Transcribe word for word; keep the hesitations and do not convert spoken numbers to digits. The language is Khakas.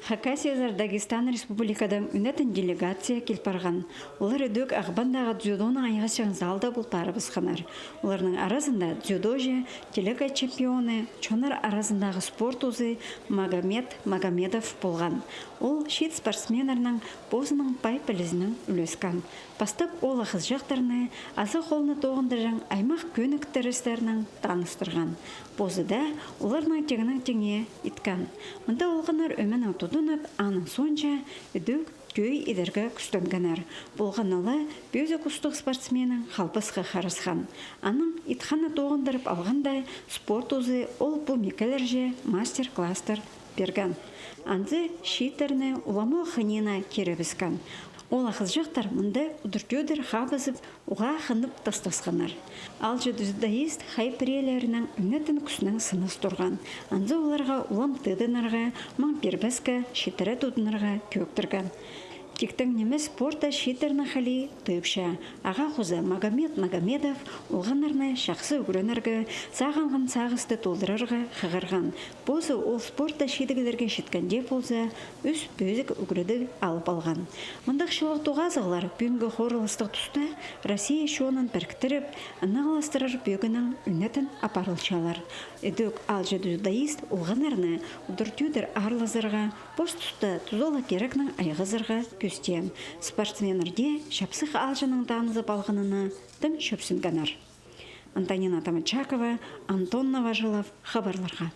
Хакасиязар Дагестан Республикадаң ӱнетін делегация кил парған. Олар ідӧк Ағбандағы дзюдоның айғасчаң залда пол парыбысханнар. Оларның аразында дзюдоҷы, делегат чемпионы, чоннар аразындағы спорт узы Магомед Магомедов полған. Ол чиит спортсменнернең позының пай пілізінең ӱлескен. Пастап ол ағас чахтарны аза холны тоғындырҷаң аймах кӧніктірістернең таныстырған. Позы даа оларның теңнең теңе иткен. Мында олғаннар ӧменең тудынып, аның соонҷа ідӧк тӧӧй идерге кӱстенгеннер. Полғаны ла, пӧзік устығ спортсменнең халбасха харасхан. Аның итханны тоғындырып алғанда, спорт узы ол пу мекелерҷе мастер-класстар пирген. Анзы чииттерні уламох хынина кирібіскен. Ол ағас чахтар мында удур-тӧдір хабызып, уғаа хынып тастасханнар. Аалҷы дзюдоист хай пірелерінең ӱнетін кӱснең сынас турған. Анзы оларға улам тыыдынарға, маң пирбеске, читіре тудынарға кӧӧктірген. Тиктең нимес спортта чииттернің халі тыыпча. Ағаа хоза Магомед Магомедов олғаннарны чахсы ӱгренерге, сағынған сағысты толдырарға хығырған. Позы ол спортта чидіглерге читкенде полза, ӱс пӧзік ӱгредіг алып алған. Мындағ чылығ тоғазығлар пӱӱнгі хорылыстығ туста Россия чонын піріктіріп, ынағластырар пӧгінең ӱнетін апарылчалар. Ідӧк аалҷы дзюдоист олғаннарны удур-тӧдір аарлазарға, пос туста тузалығ кирекнең айғазарға кӧстеен. Спортсменнер дее чапсых аалҷының танызып алғанына тың чӧпсінгеннер. Антонина Томочакова, Антон Новожилов, хабарларға.